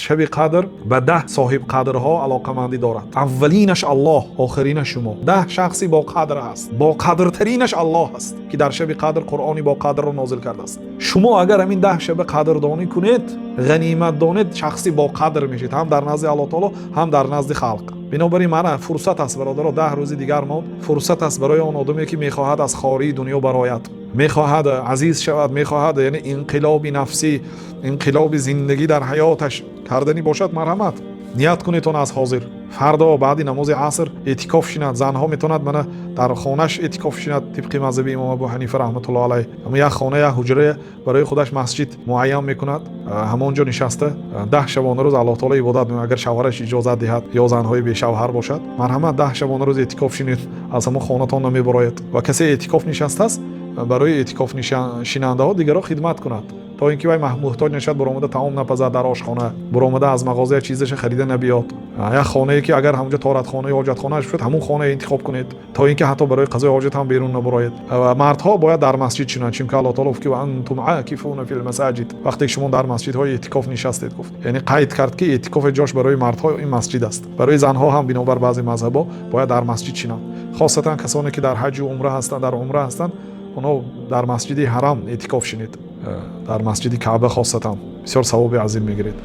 Шаби Қадр ба 10 соҳибқадрҳо алоқамандӣ дорад. Аввалинаш Аллоҳ, охиринаш шумо. 10 шахси бо қадр ҳаст, бо қадртаринаш Аллоҳ аст, ки дар шаби Қадр Қуръони бо қадрро нозил кардааст. Шумо агар ҳамин 10 шаба қадрдонӣ кунед, ғанимат донед, шахси бо қадр мешед ҳам дар назди Аллоҳ таоло, ҳам дар назди халқ. Бинобар ин мана фурсат аст, бародаро, 10 рӯзи дигар монд. Фурсат аст барои он одаме, ки мехоҳад аз хории дунё барояд, мехоҳад азиз шавад, мехоҳад, яъне инқилоби нафсӣ, инқилоби зиндагӣ дар ҳаёташ карданӣ бошад. Марҳамат, ният кунед он аз ҳозир. Фардо баъди намози аср эътикоф шинад. Занҳо метавонад мана дар хонаш эътикоф шинад, тибқи мазҳаби имом Абу Ҳанифа раҳматуллоҳ алайҳ. Як хона, як ҳуҷра барои худаш масҷид муайян мекунад, ҳамон ҷо нишаста 10 шабонарӯз Аллоҳ таоло ибодат мекунад, агар шавҳараш иҷозат диҳад ё занҳои бешавҳар бошад. Марҳамат, 10 шабонарӯз эътикоф шинед, аз ҳамон хонатон намебароед. Ва касе эътикоф нишастааст, барои эътикоф шинандаҳо дигарро хидмат кунад, то ин ки вай муҳтоҷ нашавад, баромада таом напазад дар ошхона, баромада аз мағоза як чизаша харида набиёд. Як хонае, ки агар ҳамонҷо торатхона ё ҳоҷатхонааш шуд, ҳамон хонае интихоб кунед, то ин ки ҳатто барои қазои ҳоҷат ҳам берун набароед. Ва мардҳо бояд дар масҷид шинанд, чунки Аллоҳ таоло гуфт ки وأنتم عاكفون في المساجد, вақте ки шумо дар масҷидҳои эътикоф нишастед, гуфт. Яъне қайд кард, ки эътикофи ҷош барои мардҳо ин масҷид аст. Барои занҳо ҳам бинобар баъзе мазҳабҳо бояд дар масҷид шинанд, хосатан касоне, ки дар ҳаҷу умра ҳастанд, дар умра ҳастанд, онҳо дар масҷиди Ҳарам эътикоф шинед, дар масҷиди Каъба хосатан бисёр савоби азим мегиред.